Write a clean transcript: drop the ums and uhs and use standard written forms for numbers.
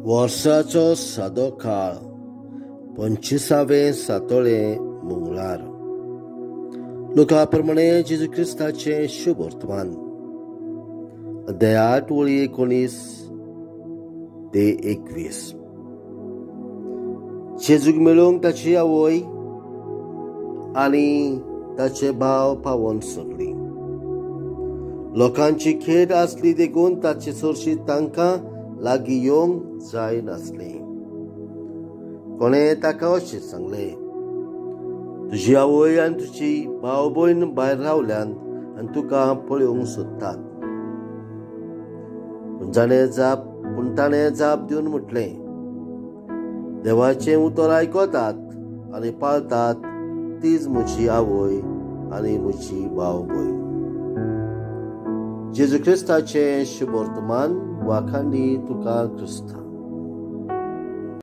वर्साचो सादो काळ 25वें सातोळें मंगळार. लुका प्रमाणे जेजू क्रिस्ताचें शुभ वर्तमान, अध्याय 8 वळी 19 ते 21. जेजूक मेळूंक ताची आवय आनी ताचे भाव पावोन सगळी लोकांची खेट आसली देखून ताचे सरशी तांकां लागीं येवंक जाय नासली. कोणें ताका अशें सांगलें, तुजी आवय आनी तुजी भाव भयण भायर रावल्यान आनी तुका पळोवंक सोदतात. पूण ताणें जाप दिवन म्हटलें, देवाचें उतर आयकतात आनी पाळतात तीच म्हजी आवय आनी म्हजी भाव भयण. जेजू क्रिस्ताचें शुभ वर्तमान. वाखांडी तुका क्रिस्ता.